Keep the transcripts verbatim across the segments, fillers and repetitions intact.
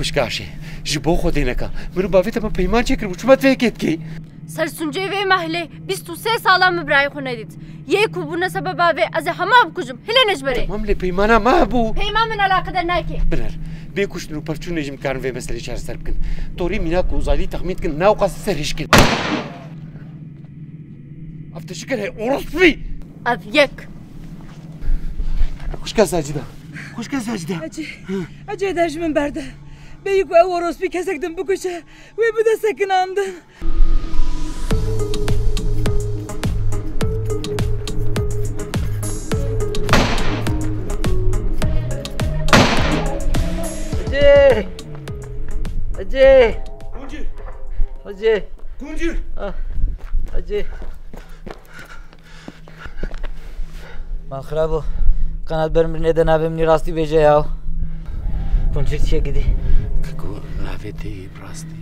Pişka Aşê, ji bo Xwedê neka. Min û bavê te min peyman çêkiribû, çima tu vê yekê dikî? Sersuncê vê mehlê bîst û sê sala min birayê xwe nedît. Yê ku bûne sebeba vê, ez ê hema bikujim. Hilêne ji berê. Tamam, lê peymana me hebû. Peyman min eleqedar nake. Biner. Bê kuştin û pevçûnê jî em karin vê meselê çareser bikin. Torê mînak û uzaylî texmîn dikin, ne ewqas serhişk in. Ev tişikir hey orospî. Ev yek. Xwişka Sacîda. Xwişka Sacîda. Ecê. Ecê der ji min berde. Bêyî ku ew orospî kesek din bikuşe, wê bide sekinandin. Ecê! Ecê! Kuncî! Ecê! Kuncî! Ah! Ecê! Mal xirabo. Qenat ber min nêde navê min rastî bêje ya. Kuncîr çiye gidî? Keko navê te yê bi rastî.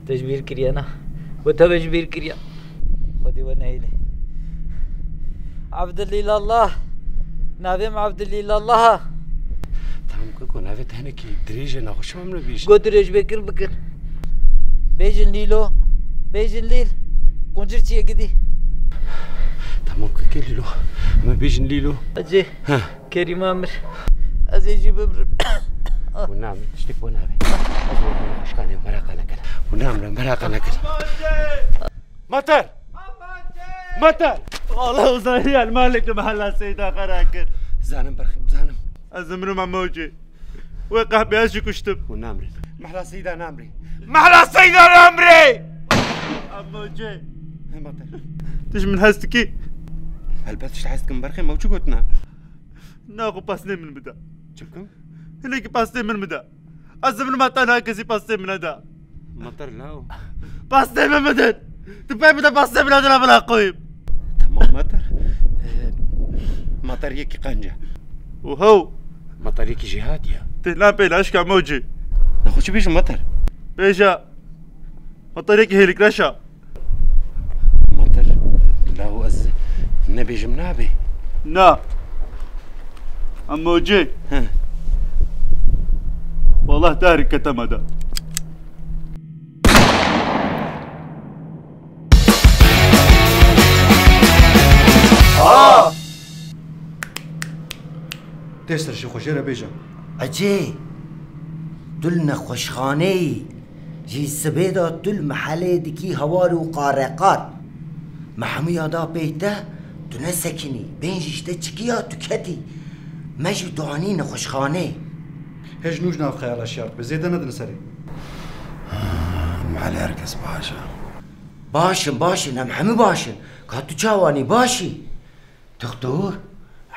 Te ji bîr kiriye na. We te be ji bîr kiriye. Xwedî we nehêlî. Abdilîlallah. Navê min Abdilîlallah. Tamam keko, navê te hinekî dirêj e, nexweşim em re bêjin. Go dirêj bê kir bikir. Bêjin Lîlo. Bêjin Lîl. Quncir çiye gidî. Tamam keke Lîlo. Me bêjin Lîlo. Ecê. Heh. Kerîma mir. Ez ê jî bimrim. Hûn namrin, tiştek bo nabe. Ez ê xweşkanê meraqa nekin. Hûn namrin, meraqa nekin. Mater! Mater! Wala Uzayî el Malik li mehela Seyda xera kir. Zanim berxim, zanim. Ez zimrim Emocê. Wê qehpê ez jî kuştim. Hûn namrin. Mehla Seyda namrê. Mehla Seyda namrê! Emocê. He, Mater. Tu ji min hez dikî? Helbet ji te hez dikim berxim, ew çi gotina? Na xwe pasnê min bide. Çi bikim? Hinekî pasnê min bide. Ez zimrim heta niha kesî pastê min neda. Mater law. Pastê min bidin. Tu pê bide pastê min nedin, bila qoyim. Tamam Mater. Ee, Mater yekî qenc e. Û hew. Mater yekî jêhatî ye. Têna pê laşka mocî. Nexwe çi bêjim Mater? Bêje. Mater yekî hêlikreş e. Mater, law ez nebêjim nabe. Na. Emocê. He. Wallah tarî kete me de. Aa! Tê ser jî xwe jê re bêje. Ecê, tu li nexweşxaneyî. Ji sibê de tu li mehelê dikî hewar û qareqar. Me hemûya da pê te, tu nesekinî. Bên jî ji te çikiya tu ketî. Me jî tu anî nexweşxanê. Hêj nû ji nav xeyala şiyar dibe. Zêde nedin serê. Mehelê her kes baş e. Baş in, baş in. Em hemû baş in. Ka tu çawanî baş î? Doktor,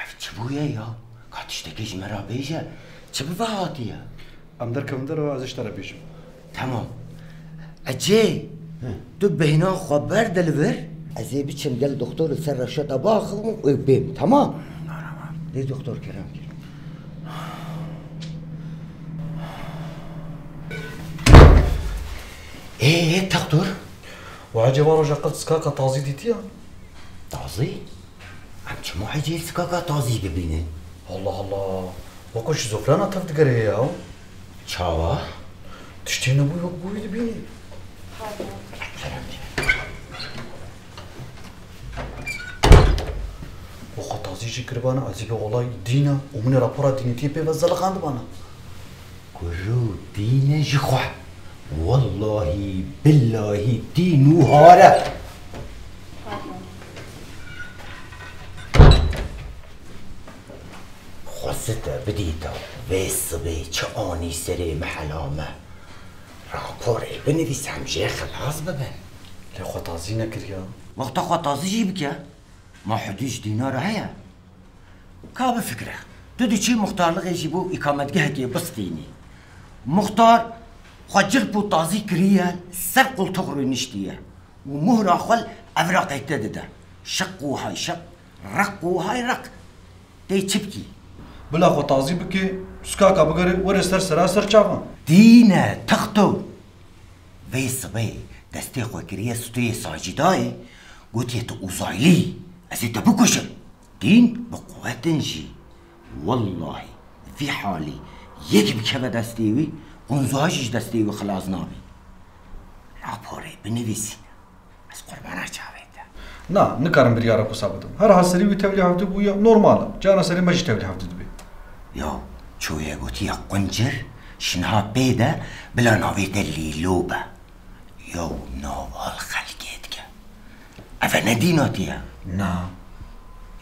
ev çi bûye ya? Ka tiştekê ji me re bêje, çi bi vê hatiye? Em derkevin derve, ez ê ji te re bêjim. Tamam. Ecê, Hı. tu bêhna xwe berde li vir, ez ê biçim gel doktor li ser reşeta biaxivim û bêm, tamam? Lê doktor kerem kir. Ê, ê, doktor. Wa ecê va roja qet sikaka tazî dîtiya? Tazî? Em çima ecê sikaka tazî bibînin? Allah Allah. Weko şîzofrena tev digere ya. Çawa? Tiştê nebû wek bûyî dibînî. Kerem. Weko tazî jî kiribana, ez ê bi olay dîn e û min ê rapora dînîtiyê pê ve zeliqandibana. Kuro dîne ji xwe. Wellahî, billahî, dîn û hare. Xwezite bidîta vê sibê çi anî serê mehela me. Raporê binivîs em jê xilas bibin. Lê xwe tazî nekiriya. Wexta xwe tazî jî bike. Ma hudû ji dînara heye? Ka bifikire. Tu diçî muxtarlixê jî bo îkametgehekê bistînî. Muxtar xwe cilp û tazî kiriye, ser qoltix rûniştiye û muhra xwe li evraqê te dide. Şeq û hay şeq, req û hay req. Tê çi bikî? Bila xwe tazî bikê, sikaka bigere, were ser sera ser çavan. Dîne, texto. Vê sibê destê xwe kiriye stûyê Sacîdayê, gotiye tu uzaylî, ez ê te bikujim. Dîn bi quwetin jî. Wellahî, vî halî yek bikeve destê wî, Qunzuha jî ji destê wî xilas nabî. Raporê binivîsîne. Ez qurbana çavê te. Na, nikarim biryara wisa bidim. Her ha serî wî tevlî hevdî bûye, normal e. Carna serê me jî tevlî hevdî dibe. Ya, çoyê gotiye quncir, ji niha pê de bila navê te lîlo be. Ya, nav hal xelkê dike. Ev e ne dînatî ye? Na.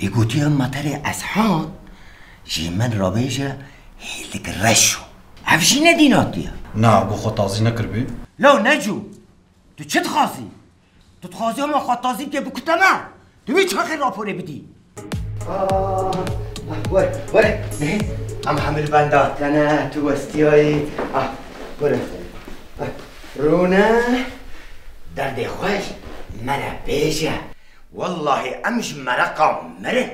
Ê gotiye materê Eshan, ji min re bêje hêlik reş o. Ev jî ne dînatî ye? Na, go xwe tazî nekiribî. Law Neco, tu çi dixwazî? Tu dixwazî hema xwe tazî bike bikute me? Tu wî çaxê raporê bidî? Ah, ah, were, were. Nehê, em hemî li benda te ne, tu westiyayî. Ah, were. Ah, rûne, derdê xwe ji me re bêje. Wellahî em ji mereqa mirin.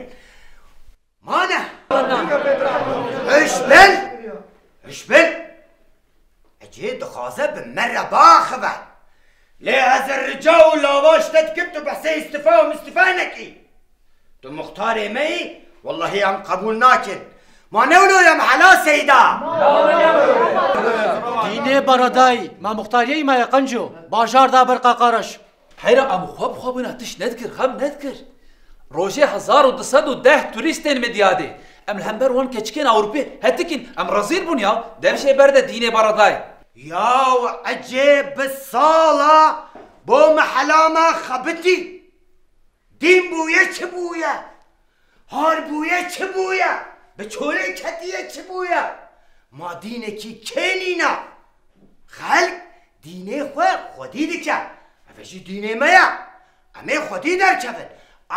Mane. Hişbel. Hişbel. Ecê dixwaze bi me re biaxive. Lê ez rica û lava ji te dikim tu behsê îstifa û mistifa nekî. Tu muxtarê me yî, wellahî em qebûl nakin. Ma ne wilo ye mehela Seyda? Dînê Baradayî, ma muxtariyê ma ye qenco, bajar da ber Qaqaraş. Heyra em xwe bi xwe bûna tişt nedikir, xem nedikir. Rojê hezar û du sed û deh turîstên min diyadê. Em li hember wan keçikên Ewropê hetikin, em rezîl bûn ya. Dev jê berde dînê Baradayî. Yaw ecê bi sala bo mehela me xebitî. Dîn bûye çi bûye? Har bûye çi bûye? Bi çolê ketiye çi bûye? Ma dînekî kê nîna? Xelk dînê xwe xwedî dike. Ev jî dînê me ye. Em ê xwedî derkevin.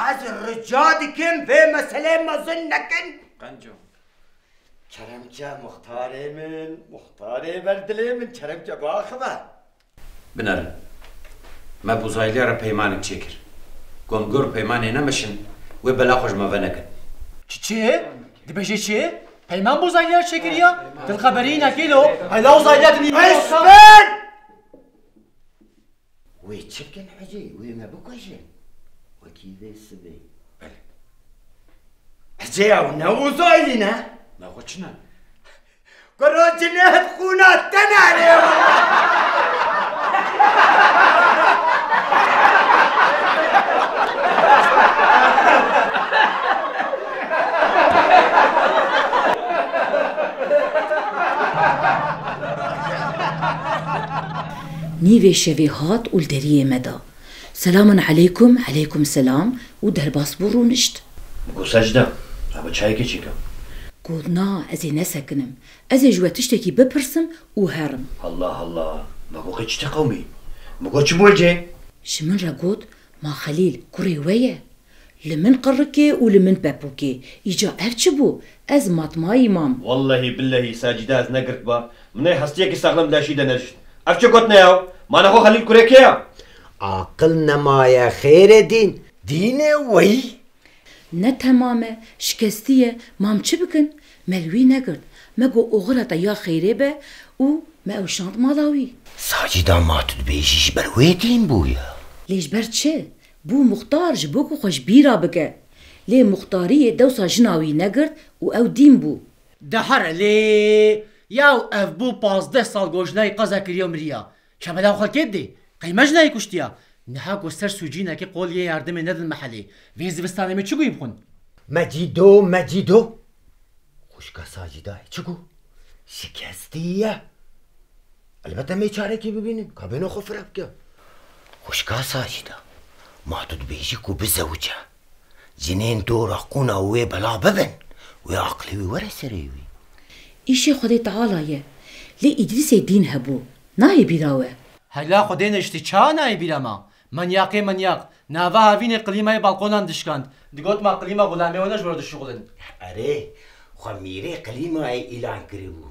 Ez rica dikim vê meselê mezin nekin. Qenco. Keremke muxtarê min, muxtarê ber dilê min, keremke biaxive. Binerin. Me bi uzayliya re peymanek çêkir. Ku em gor peymanê nemeşin, wê bela xwe ji me venekin. Çi çi? Dibêje çi? Peyman bi uzayliya çêkiriya? Dilxeberî nekî lo. Hela uzayliya dinî. Hişbin! Wê çi bikin Hecê? Wê me bikujin? Wekî vê sibê. Belê. Hecê ew ne uzaylî ne? Naxwe çi ne? Kuro cinê bi qûna te nare. Nîvê şevê hat û li deriyê me da. Selamun eleykum, eleykum selam û derbas bû rûnişt. Go secde, eva çayekê çêke. Got na, ez ê nesekinim. Ez ê ji we tiştekî bipirsim û herim. Allah Allah, me got qey çi te qewmî? Me got çi bû ecê? Ji min re got, ma Xelîl kurê we ye? Li min qirikê û li min pepûkê, îca ev çi bû? Ez matmayî mam. Wellehî billehî Sacîde ez negirtba, min ê hestiyekî saxlem leşî de neşt. Ev çi gotine ya? Ma nexwe Xelîl kurê kê ya? Aqil nemaye xêrê dîn, dînê weyî. Ne temam e, şikestî ye, mam çi bikin? Me li wî negirt. Me got oxira te ya xêrê be û me ew şand mala wî. Sacîda ma tu dibêjî ji ber wê dîn bûye? Lê ji ber çi? Bû muxtar ji bo ku xwe ji bîra bike. Lê muxtariyê dewsa jina wî negirt û ew dîn bû. De here lê, yaw ev bû pazdeh sal go jinayê qeza kiriya û miriya. Çemela xelkê didê. Qey me jinayê kuştiya. Niha ku ser sûcînekê qol yê yardimê nedin mehelê. Vê zivistanê me çi goyî bixwin? Mecîdo, Mecîdo. Xwişka Sacîdayê çi got? Şikestî ye. Elbet em ê çarekî bibînin. Ka bêno xwe fire bike. Xwişka Sacîda, ma tu dibêjî ku bizewice. Cinên dora qûna wê bela bibin. Wê aqilê wî were serê wî. Îşê Xwedê Teala ye. Lê Îdrîsê dîn hebû. Nayê bîra we. Hela Xwedê neştî ça nayê bîra me? Manyaqê manyaq, nava havînê klîmayê balkonan dişkand. Digot ma klîma xulamê wan e ji we re dişuxulin. Erê, xwe mîrê klîmayê îlan kiribû.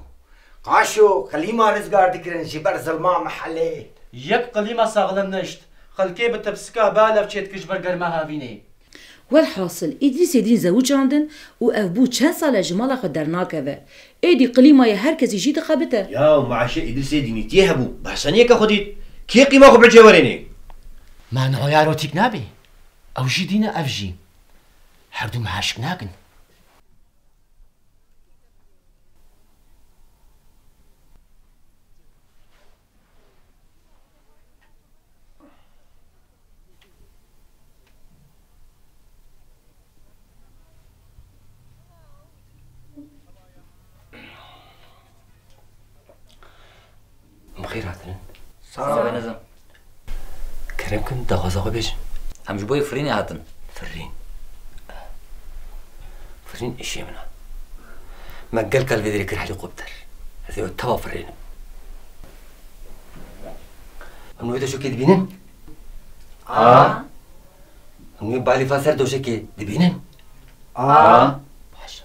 Qaşo, klîma rizgar dikirin ji ber zilma mehelê. Yek klîma saxlem neşt. Xelkê bi tepsika balev çêdikir ji ber germa havînê. Welhasil, Îdrîsê dîn zewicandin û ev bû çend sal e ji mala xwe dernakeve. Êdî klîmayê her kesî jî dixebite. Ya, maaşê Îdrîsê dînî tê hebû. Behsa niyeke xwe dît. Kê qîma xwe bicê werênê? Ma niha ya erotîk nabê. Ew jî dîn e, ev jî. Her du meha şik nakin. Xêr hatinin. Sağ ol. Sağ ol. Kerem kin, daxwaza xwe bêjin. Em ji bo yê firînê hatin. Firîn. Firîn îşê min e. Me gelek kal vê derê kir helîkopter. Ez ê we teva firînim. Em wê doşekê dibînin? A. Em wê balîfa ser doşekê dibînin? A. Baş.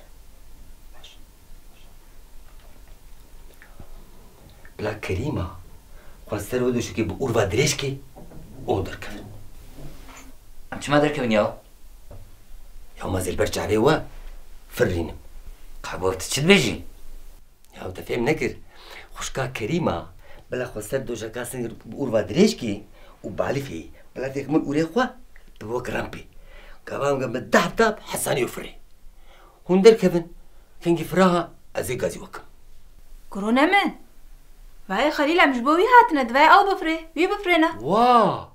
Baş. Bila Kerîma xwe ser wê doşekê bi ûrva dirêj kê û derkevin. Em çima derkevin ya? Ya ma zêr ber çavê we firrînim. Qebo tu çi dibêjî? Ya te fêm nekir. Xwişka Kerîma bila xwe ser doşeka singir bi ûrva dirêj kê û balîfê bila têximin ûrê xwe bi wek rempê. Gava em bi deh hefta bi hesanî û firê. Hûn derkevin, kengî firaha ez ê gazî wekim. Kuro ne min. Vayê Xelîl em ji bo wî hatine, divayê ew bifirê, wî bifirêne. Wa!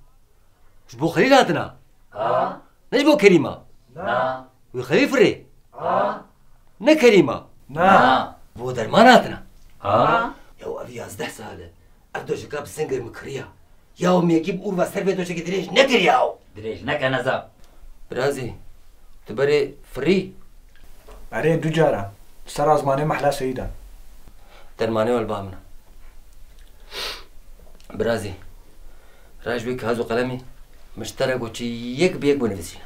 Ji bo Xelîl hatina? Ha. Ne ji bo Kerîma? Na. Wî Xelîl firê? Ha. Ne Kerîma? Na. Bo derman hatina? Ha. Ya ev yazdeh sal e. Ev doşeka bi singir min kiriya. Ya û miyekî bi ûrva ser vê doşekê dirêj nekiriya ew. Dirêj neke neza. Birazî, tu berê firî? Erê, du cara. Ser azmanê mehla Seyîdan. Dermanê wê li ba min e. Birazî, raj wê kaz û qelemî min ji te re got çi yek bi yek binivîsîne.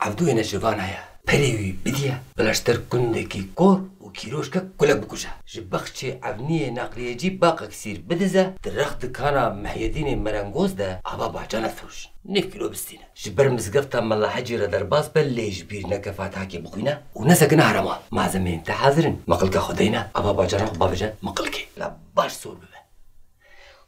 Evdûyê neçivan heye. Perê wî bidiye, bila ji ter gundekî kor û kîroşkek kulek bikuje. Ji bexçê evniyê neqliyecî baqek sîr bidize, di rex dikana Mehyedînê merengoz de ava bacana firoş. Nîv kîlo bistîne. Ji ber mizgefta Mela Hecî re derbas be lê ji bîr neke fatihekê bixwîne û nesekine here mal. Malzemeyên te hazir in. Miqilka xwe deyne, ava bacana xwe bavêje miqilkê. La baş sor bibe.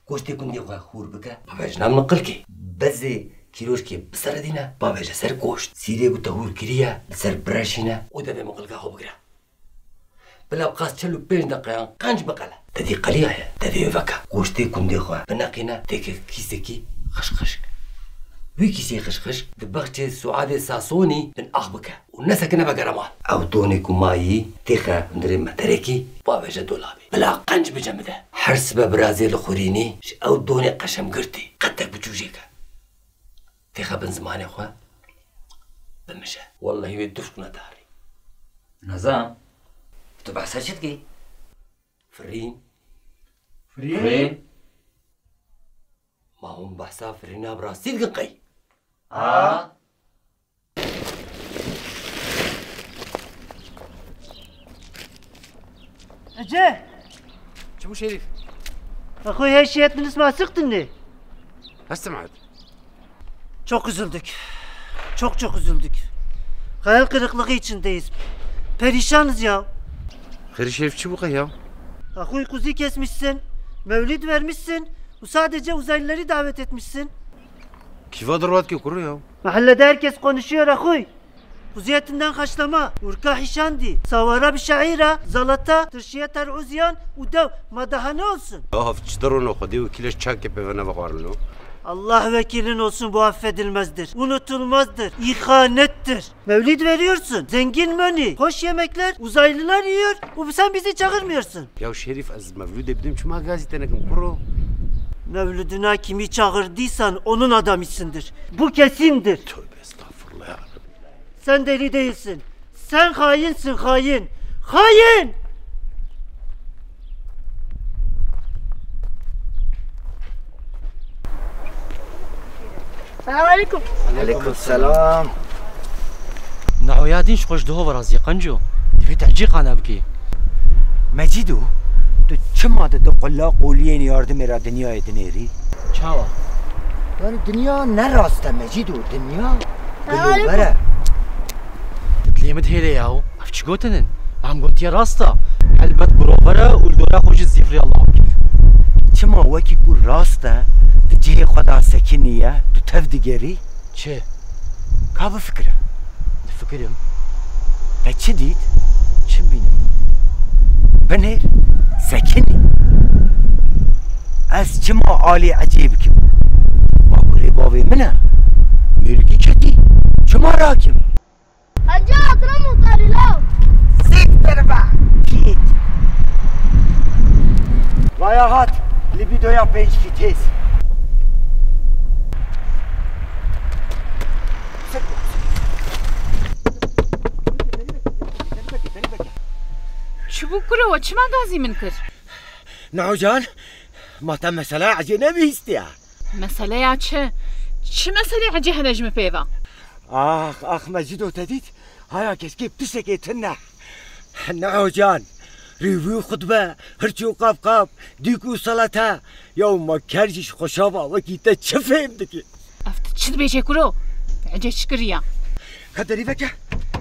Goştê gundê xwe hûr bike, bavêjina miqilkê. Bezê kîroşkê biseredîne, bavêje ser goşt. Sîrê ku te hûr kiriye, li ser bireşîne û devê miqilka xwe bigire. Bila bi qas çel û pênc deqeyan qenc biqele. Te dî qeliyaye, devê wê veke. Goştê gundê xwe bineqîne, têke kîsekî xişxişk. Wî kîsê xişxişk di bexçê Suadê Sasonî bin ax bike. Û nesekine vegere mal. Ew donê ku mayî têxe hundirê meterekî, bavêje dolabê. Bila qenc bicemide. Her sibe birazê li xurînî ji ew donê qeşemgirtî qetek bi cûjê ke. Têxe bin zimanê xwe bimije. Wellehî wê duşkna tarî. Nezam, tu behsa çi dikî? Firîn. Firîn? Firîn? Ma hûn behsa firîna bi rastî dikin qey? A? Ece! Çi bû Şerîf? Axoy her şiyet min isma sıktın ne? Hestim et. Çok üzüldük. Çok çok üzüldük. Hayal kırıklığı içindeyiz. Perişanız ya. Xêr Şerîf, çi bû qey ya? Axoy kuzu kesmişsin. Mevlid vermişsin. Bu sadece uzaylıları davet etmişsin. Kîva dirwat ke kuro ya. Mahallede herkes konuşuyor Axoy. Kuziyetinden haşlama, urka hişandi, sawara bi şaira, zalata, tirşiye ter'uzyan û dew. Ma daha ne olsun? Ya hav çi derûn o Xwedê wekîle çakê pê ve nevexwarino. Allah vekilin olsun, bu affedilmezdir, unutulmazdır, ihanettir. Mevlid veriyorsun, zengin menü, hoş yemekler, uzaylılar yiyor, bu sen bizi çağırmıyorsun. Ya Şerîf, ez mevlûdê bidim, çima gazî te nekim kuro? Mevluduna kimi çağırdıysan onun adamısındır. Bu kesindir. Tövbe estağfurullah ya Rabbi. Sen deli değilsin. Sen hainsin, hain. Hain! Selam aleyküm. Aleyküm selam. Nihoya din ji xwe ji duho virazî qenco. Divê te cî qane bikî. Mecîdo, tu çima di du qulla qoliyên yardimê re dinyayê dinêrî? Çawa? Yani dinya ne rast e Mecîdo, dinya Selam aleyküm. Gilover e. Di dilê min dihêle yaw. Ev çi gotin in? Em gotiye rast e. Helbet gilover e û li dora xwe jî zîvirî Allah wekîl. Çima wekî ku rast e, di cihê xwe de sekiniye, tu tev digerî? Çi? Ka bifikire. Difikirim. Te çi dît? Çi bînim? Binêr, sekinî. Ez çima alî ecêb kim? Ma kurê bavê min e. Mêrikî ketî. Çima rakim? Hacı hatırı muhtar Têz, têz. Çi bû kuro, we çima gazî min kir? Neho can, ma te meseleya ecê nebihîstiye? Meseleya çi? Çi meselê ecê hene ji min pê ve? Ax, ax, Mecîdo te dît? Haya keşkê tiştekê tune. Neho can, rîvî û xutbe, hirçî û qap qap, dîk û salata. Ya makyaj jî ji xweşava wekî te çi fêm dike? Ev tu çi dibêje kuro? Ecê çi kiriya? Ka derî veke,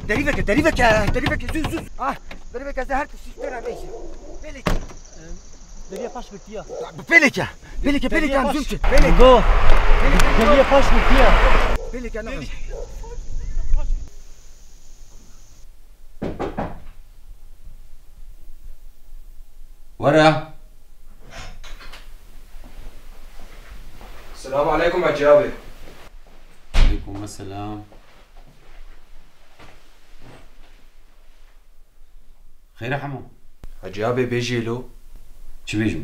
derî veke, derî veke, derî veke, zû, zû. Ah, derî veke, ez her tiştî ji te re bêjim. Belê ki. Deriya paş girtiya. Belê ki, belê ki, belê ki, em zû biçin. Belê ki. Go. Belê ki. Deriya paş girtiya. Belê ki, ne? Were. Selamu aleykum Hacı abi. Aleykum selam. Xêr e hemo? Hacı abi bêjê lo. Çi bêjim?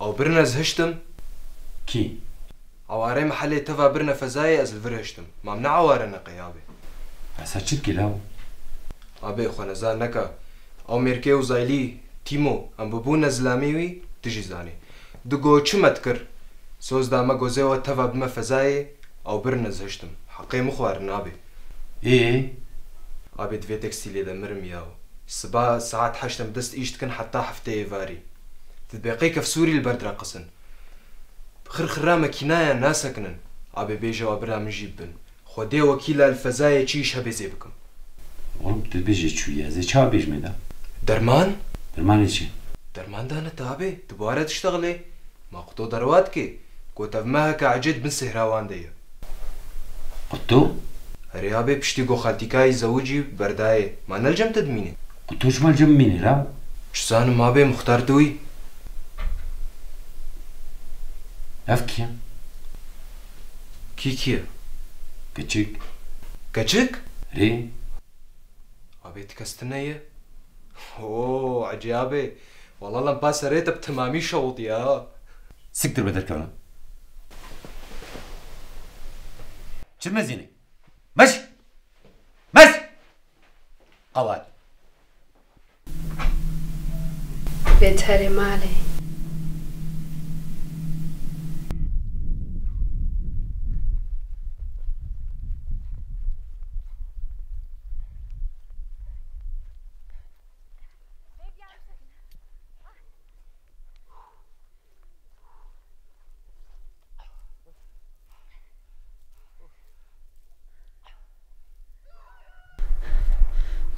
Ew birine ez hiştim. Kî? Ew arê mehelê teva birine fezayê ez li vir hiştim. Mam ne eware neqey abi. Esa çi dikî law? Abi xwe nezar neka. Ew mêrkê uzaylî, Tîmo, em bibûne zilamê wî, tu jî zanî. Digo çi me dikir? Soz da me gozê we teva bime fezayê, ew birin ez hiştim. Heqê min xwarin abi. Ê? Abi di vê tekstîlê de mirim yaw. Siba saet heşt em dest îş dikin heta heftê êvarî. Di beqê kefsûrî li ber direqisin. Xirxira mekînaya nasekinin. Abê bêje wa bira min jî bibin. Xwedê wekîla li fezayê çi îş hebe zê bikim. Oğlum tu dibêjî çûye, ez ê çawa bêjimê da? Derman? Dermanê çi? Derman dane te abê, tu bi ware diştexilê. Ma quto derwa dikê. Got ev meheke ecê di bin sihra wan de ye. Quto? Erê abê piştî ku xaltîkayî zewicî berdayê. Ma ne li cem te dimîne? Quto çima li cem min mîne la? Çi zanim abê muxtar tu wî. Ev kî ye? Kî kî ye? Keçik. Keçik? Rê. Abê ti kes tune ye? Oo, ecê abê. Wala lan pa serê te bi temamî şewitiye ha. Siktir be derkevin. Çi mezînî? Meş! Meş! Qewat. Bêterê malê.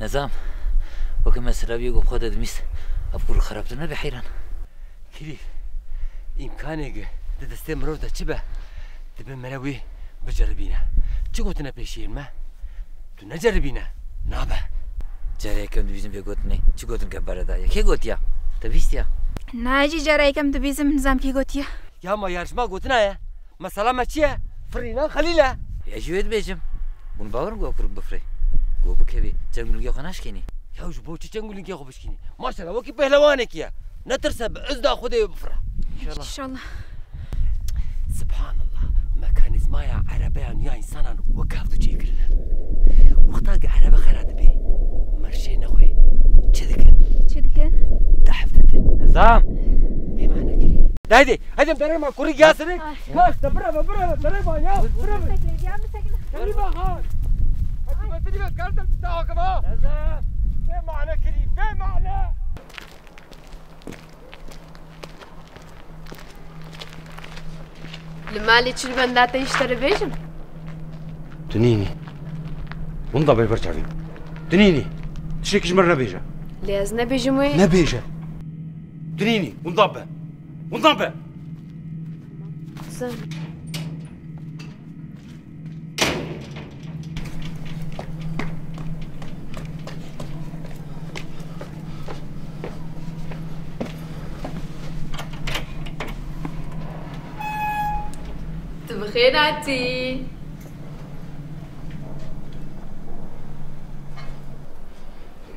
Nezam, wekî mesela wî ku bi xwe de dimîst, ev ku li xerab tu nebe heyran. Kirî, îmkanê gi di destê mirov de çi be, dibe mere wî biceribîne. Çi gotine pêşiyên me? Tu neceribîne, nabe. Cara yekem dibîzim vê gotinê. Çi gotin ke bere daye? Kê gotiya? Te bîstiya? Na, jî cara yekem dibîzim, nizam kê gotiye. Ya ma yarışma gotina ye. Mesela me çi ye? Firîna Xelîl e. Ya jî wê dibêjim. Hûn bawer in ku ew kurik bifirê? Ku bikevê, çeng û lingê xwe naşkênî. Ya ji bo çi çeng û lingê xwe bişkînî? Maşallah, wekî pehlewanekî ye. Netirse bi izna Xwedê wê bifire. İnşallah. İnşallah. Subhanallah. Mekanîzmaya erebeya nû ya însanan wek hevdû çêkirine. Wexta ki erebe xera dibe, merşê nexwe çi dikin? Çi dikin? Dehf didin. Nizam. Bêmane kirî. Haydi, haydi, derema, kuru gelsin. Ay. Kaç da, bravo, bravo, derema ya, bravo. Tekle, ya, bir tekle. Derema, ha. Hadi, ben seni ben kartal bir daha akıma. Nizam. Bêmane kirî, bêmane. Li malê çi li benda te ji te re bêjim? Tu nînî. Winda be ber çavê min. Tu nînî. Tiştekî ji min re nebêje. Lê ez nebêjim wê. Nebêje. Tu nînî. Winda be. Winda be. Zan. Tu bi xêr hatî.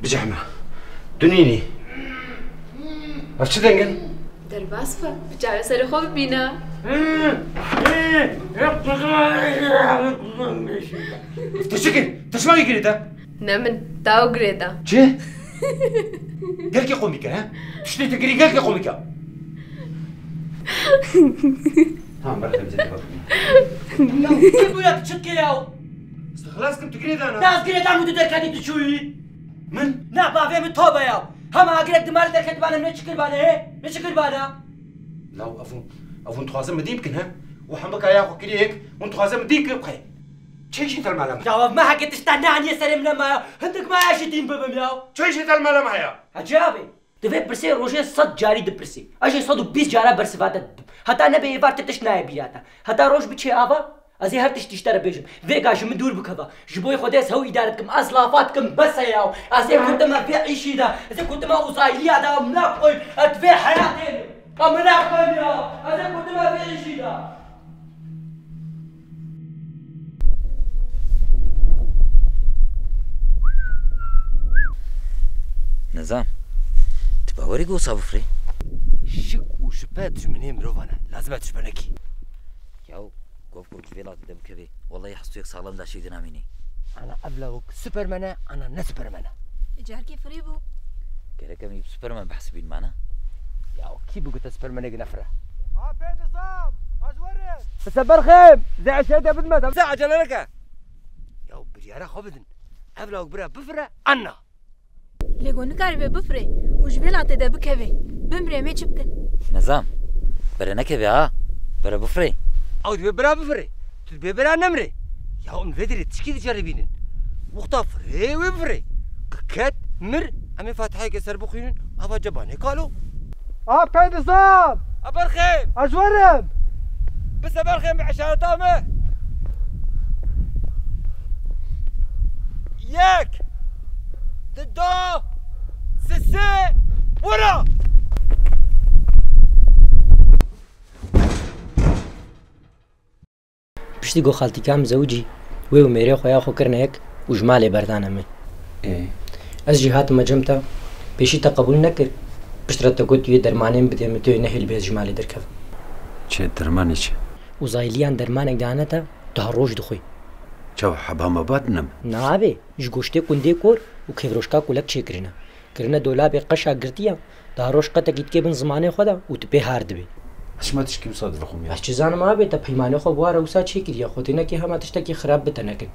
Bicehme. Tu nînî. Ev çi deng in? Derbas be, bi çavê serê xwe bibîne. Tu çi kir? Tu çima wî girê te? Ne min, te ew girê te. Çi? Gelkê qomî ke, he? Tiştê tu kirî gelkê qomî ke. Tamam, bırak, bize de bak. Ya, kim bu ya, çi dike ya? Xilas kim, tu girê dana? Te ez girê dan û tu derketî tu çûyî. Min? Na, bavê min tobe ya. Hema agirek dimarê derketibane, ne çi kiribane, he? Ne çi kiribane? Law, ev hûn, ev hûn dixwazin min dîn bikin, he? Û hembika ya xwe kiriyek, hûn dixwazin min dîn bikin, xey. Çi jî telmala me? Ya, ev meheke tişta neaniye serê min nema ya. Hindik me ya jî dîn bibim ya. Çi jî telmala me ya? Hecî abi, tu vê pirsê rojê sed carî dipirsî. Ez jî sed û bîst cara bersiva te didim. Heta nebe êvar ti tişt nayê bîra te. Heta roj biçê ava, ez ê her tiştî ji te re bêjim. Vêga ji min dûr bikeve. Ji bo Xwedê ez hew îdare dikim. Ez lafa dikim, bes e ya. Ez ê kutime vê îşî de. Ez ê kutime uzayliya de, em nakoyim. Ez vê heyatê ne. Em nakoyim ya. Ez ê kutime vê îşî de. Nizam, tu bawerî ku wisa bifirê? Şik û şüphe dijminê mirovan e. Lazim e tu şüphe nekî. Yaw, gov ku ji vê latê de bikevê, wellahî hestûyek saxlem daşêk dinamînî. Ana ev lawik Superman e, ana ne Superman e. Carkê firî bû. Gerek em ê bi Superman behsibîn mana? Ya kî bigute Supermanê ki nefire? Apê Nizam, ez werim. Pise berxêm, zê eşê de bidme de. Pise acele neke. Ya biryara xwe bidin. Ev lawik bira bifire, anna. Lê go nikaribe bifirê û ji vê latê de bikevê. Bimrê em ê çi bikin? Nizam, bere nekevê ha, bere bifirê. Ew divê bira bifirê. Tu dibê bira nemrê. Ya em vê derê tişkî diceribînin. Wexta firê wê bifirê. Ket, mir, em ê Fatihayeke ser bixwînin, ava cebanê kalo. Apê Nizam! A berxêm! Ez werim! Bise berxêm bi işareta me. Yek, di do, sisê, wira! Piştî ku xaltîka min zewicî, wê û mêrê xwe ya xwe kirine yek û ji malê berdane min. Ê. Ez jî hatime cem te, pêşî te qebûl nekir. Piştre te got, tu yê dermanên bidê min, tu yê nehêlibê ez ji malê derkevim. Çi dermanê çi? Uzayliyan dermanek dane te, tu her roj dixwî. Çawa heba me bat ne min? Na abê, ji goştê kundê kor û kêvrojka kulek çêkirine. Kirine dolabê qeşa girtiye, daha roj qetekî dikê bin zimanê xwe de û tu pê har dibî. Ez çima tişkî wisa divixwim ya? Ez çi zanim abê, te peymanê xwe bi wa re wisa çêkiriye, xwe tênekê hema tiştekî xirab bi te nekin.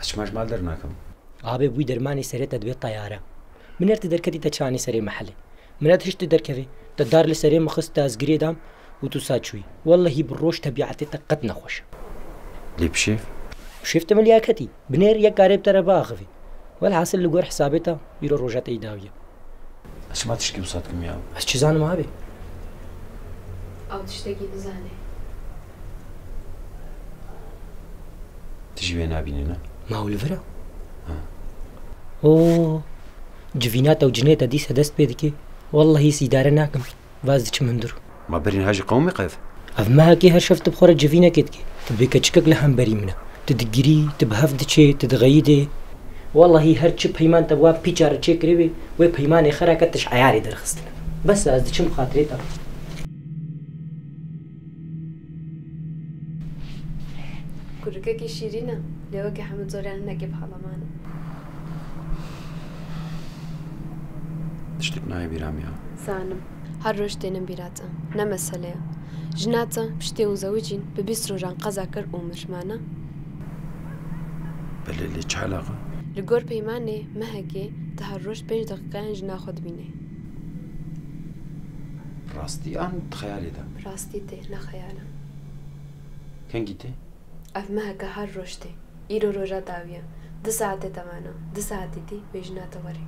Ez çima ji mal dernakim? Abê bûyî dermanê serê te dibê teyare. Binêr tu derketî te çanî serê mehelê. Min re tişt derkevê. Te dar li serê min xist, te ez girê dam û tu sa çûyî. Wellehî bi roj tebîetê te qet nexweş e. Lê bi şêv? Bi şêv te min lîya ketî. Binêr yek karê bi te re biaxivî. Welhasil li gor hesabê te îro roja te yî dawiye. Ez çima tişkî wisa dikim ya? Ez çi zanim abê? Ew tiştekî dizane. Tu jî wê nabînî ne? Ma ew li vir e? Ha. Oo, civîna te û cinê te dîsa dest pê dike. Wellehî ez îdare nakim. Vaz diçim hundir. Ma berî niha jî qewimî qe ev? Ev mehekê her şev tu bi xwe re civînekê dikî. Tu bê keçikek li hemberî min e. Tu digirî, tu bi hev diçê, tu dixeyidê. Wellehî her çi peyman te bi wa pîça re çêkiribê, wê peymanê xerake tu ji eyarê derxistine. Bes e, ez diçim bi xatirê te. Kurikekî şîrîn e, lê wekî hemû cariyan hinekî bi halaman e. Tiştek nayê bîra min ya. Zanim. Her roj têne bîra te. Ne mesele ye. Jina te piştî hûn zewicîn bi bîst rojan qeza kir û mir, mana? Belê, lê çi eleqa? Li gor peymanê mehekê tu her roj pênc deqîqeyan jina xwe dibînî. Rastî an di xeyalê de? Rastî tê, ne xeyal e. Kengî tê? Ev meheke her roj tê. Îro roja dawî ye. Du saetê te mane. Du saetî dî wê jina te werê.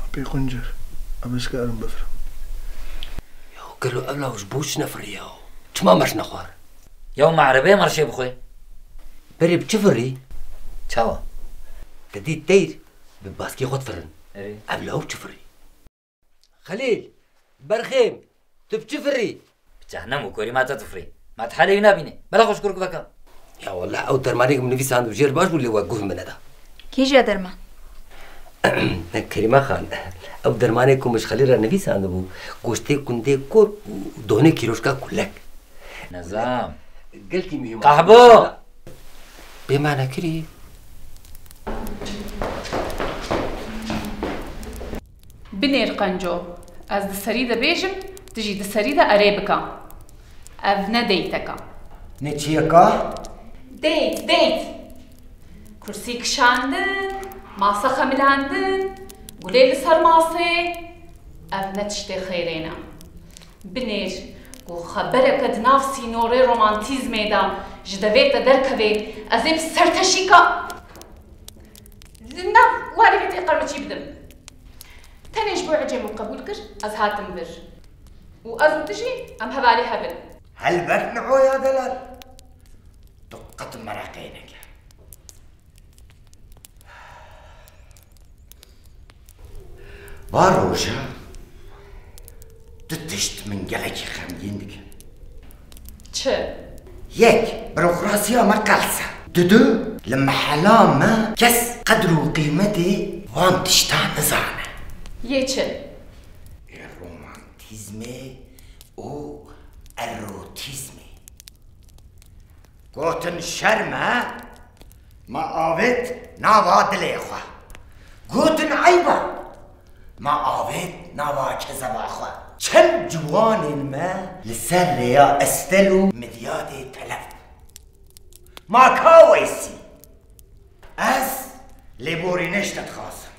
Apê Quncir, em ez karim bifrim. Ya gelo ev law ji bo çi nefirî ya? Çima merş nexwar? Ya me erebeyê merşê bixwe. Berê bi çi firî? Çawa? Te dît teyr bi baskê xwe difirin. Erê. Ev law bi çi firî? Xelîl, Berxêm, tu bi çi firî? Bi cehnem û korî ma te tu firî. Ma tu helê wî nabînî. Bela xwe ji kurkuveka. Ya wallah, ew dermanê min nivîsand û jêr baş bû, lê we guh min neda. Kî jê derman? Kerîma Xan, ew dermanê ku min ji xelî re nivîsandibû, goştê gundê kor û donê kîroşka kulek. Nizam. Gelkî muhîm e. Qehbo! Bê me nekirî. Binêr qenco, ez di serî de bêjim, tu jî di serî de erê bike. Ev ne deyteka. Ne çiyeka? Deyt, deyt. Kursî kişandin, masa xemilandin, gulê li ser masê, ev ne tiştê xêrê ne. Binêr ku xebereke di nav sînorê romantîzmê de ji devê te derkevê, ez ê bi serteşîka li nav warê vê tê qermiçî bidim. Tenê ji bo ecê min qebûl kir, ez hatim vir. Û ez û tu jî em hevalê hev in. Helbet niho ya delal. Tu qet mereqê neke. Va roja du tişt min gelekî xemgîn dikin. Çi? Yek, burokrasiya me qels e. Dudu, li mehela me kes qedr û qîmetê van tiştan nizane. Yê çi? Ê romantîzmê û erotîzmê. Gotin şerm e, me avêt nava dilê xwe. Gotin eyb e, me avêt nava kezeba xwe. Çend ciwanên me li ser rêya estel û midyadê telef bû. Ma ka weysî? Ez lêborînê ji te dixwazim.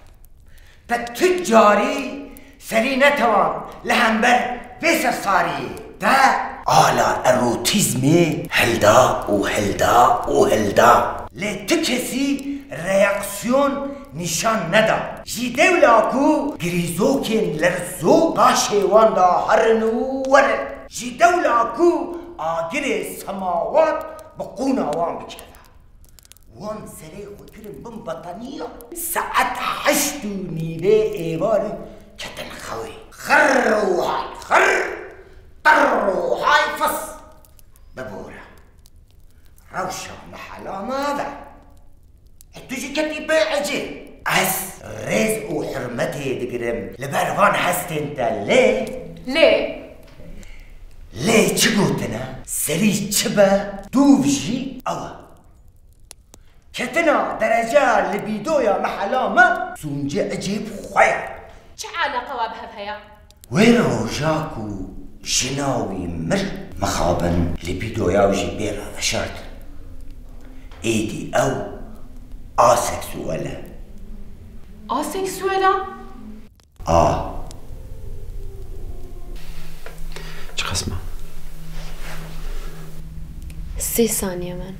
Te tu carî serî netewan li hember vê sersariyê. Te ala erotîzmê hilda û hilda û hilda. Lê tu kesî reaksiyon nîşan neda. Ji dewla ku girîzokên lerzo laşê wan de herin û werin. Ji dewla ku agirê semawat bi qûna wan bikeve. Wan serê xwe kirin bin betaniya. Saet heşt û nîvê êvarî ketin xewê. Xirr û hay xirr, tirr û hay fis. Bibore. Rewşa mehela me ev e. E, tu jî ketî bê ecê. Ez rêz û hurmetê digirim li ber van hestên te lê. Lê? Lê çi gotine? Serî çi be, dûv jî ew e. Ketina dereceya libidoya mehela me sûncê ecêb xwe ye. Çi eleqe we bi hev heye? Wê roja ku jina wî mir, mixabin libidoya wî jî bê re veşartin. Êdî ew aseksuel e. Aseksuel e? A. Çiqas ma? Sê saniye man.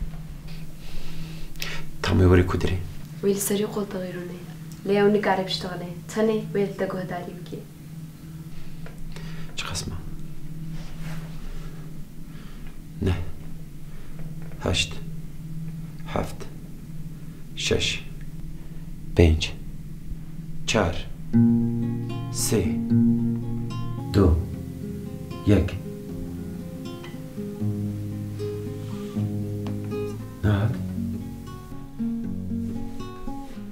Tamê werî ku dirê? Wê li serî qoltexê rûnê. Lê ew nikare biştexile. Tenê wê li te guhdarî bike. Çiqas ma? Neh. Heşt. Heft. Şeş. Pênc. Çar. Sê. Du. Yek. Nihat.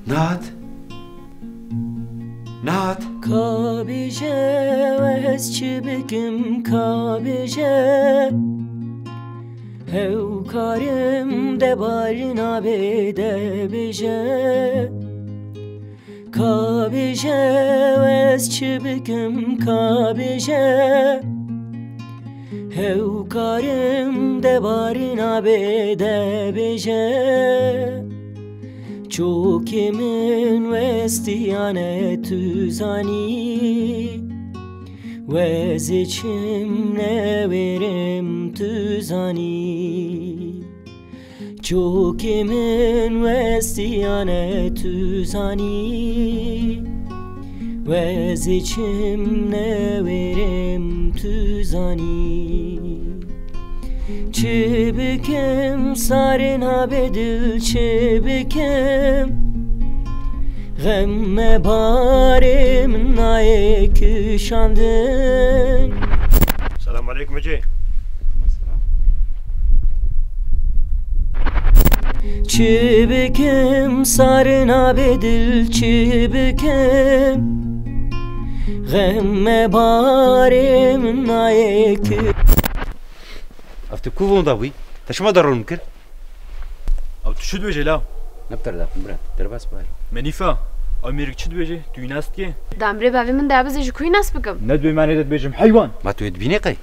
Nihat. Nihat. Ka bêje ez çi bikim, ka bêje. Hew karim de barîna bê de bêje. Ka bêje ez çi bikim, ka bêje. Hew karim de barîna bê de bêje. Çokê min westiyane tu zanî. Wezê çim newêrim tu zanî. Çokê min westiyane tu zanî. Wezê çim newêrim tu zanî. Çi bikim sarê nabê dil çi bikim. Xem me barê min nayê kişandin. Selam aleykum ecê. Çi bikim, sar nabe dil, çi bikim? Xeme barê min nayê ki. Ev tu ku vonda bûyî? Te şima de ron kir? Ew tu çi dibêjê la? Ne bi te re daxim bira, derbas bari. Menîfa, ew mêrik çi dibêje? Tu wî nas dikê? Damrê bavê min de bizê ji ku wî nas bikim? Ne dibê me nê de dibêjim heywan. Ma tu wê dibînî qey?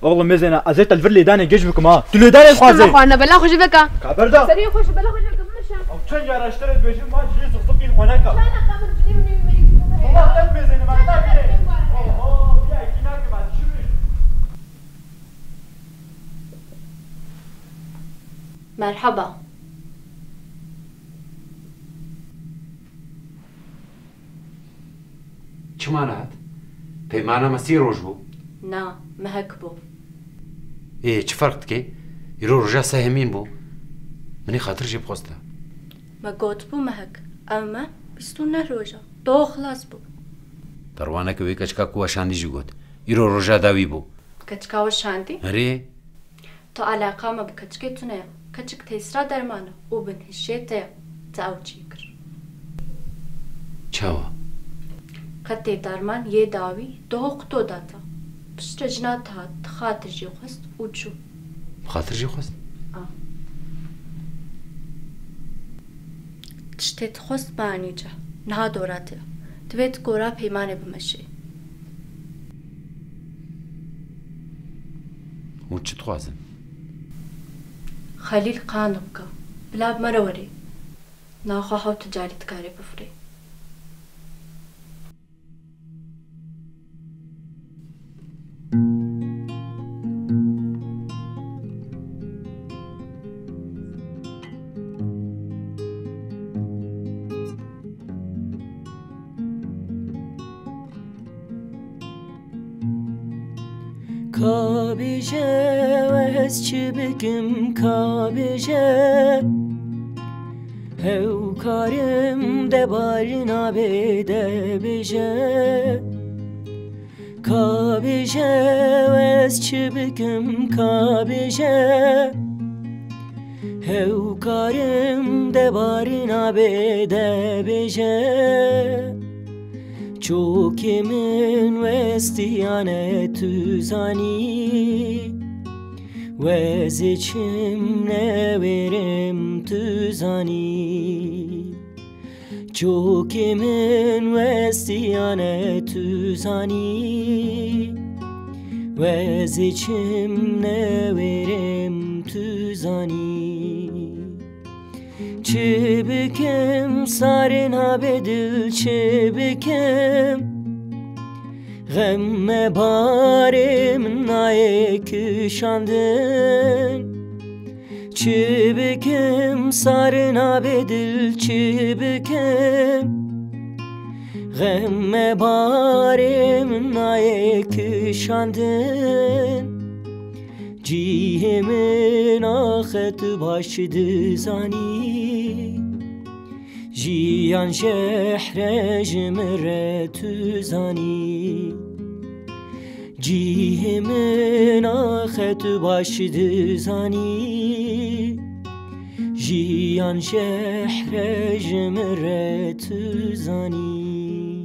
Oğlum, mezena, ez ê te li vir lêdanê geş bikim ha. Tu lêdanê dixwazê. Xwarina bela xwe ji veka. Ka berda. Serê xwe ji bela xwe ji veka, bimeşe. Ew çend cara ji te re dibêjim, ma cilê zixzixî xwe neka. Çana ka min cilê min ê mêrik. Wala te dibêzênim, ez nakê. Oho, piya ekî nake, ma çi bêjim? Merhaba. Çima nehat? Peymana me sî roj bû. Na, mehek bû. Ê, çi ferq dike? Îro roja sehemîn bû. Min ê xatir jê bixwesta. Me gotibû mehek. Ev me bîst û neh roja. Do xilas bû. Perwaneke wê keçika ku we şandî jî got. Îro roja dawî bû. Keçika we şandî? Erê. Tu eleqa me bi keçikê tune ye. Keçik tesîra derman e û binhişê te ye. Te ew çêkir. Çawa? Qetê derman yê dawî doho quto da te. Piştre jina te hat, ti xatir jê xwest û çû. Xatir jê xwest? A. Tiştê tu xwest me anî cih. Niha dora te ye. Divê tu gora peymanê bimeşê. Hûn çi dixwazin? Xelîl qan bike. Bila bi me re werê. Naxwe hewt carî dikarê bifirê. Ka bêje ez çi bikim, ka bêje. Hew karim de barîna bê de bêje. Ka bêje ez çi bikim, ka bêje. Hew karim de barîna bê de bêje. Çokê min westiyane tu zanî. Wezê çim newêrim tu zanî. Çokê min westiyane tu zanî. Wezê çim newêrim tu zanî. Çi bikim sarê nabê dil çi bikim? Xeme barê min nayê kişandin. Çi bikim sarê nabê dil çi bikim? Xeme barê min nayê kişandin. Cihê min axe tu baş dizanî. Jiyan jehre ji min re tu zanî. Cihê min axe tu baş dizanî. Jiyan jehre ji min re tu zanî.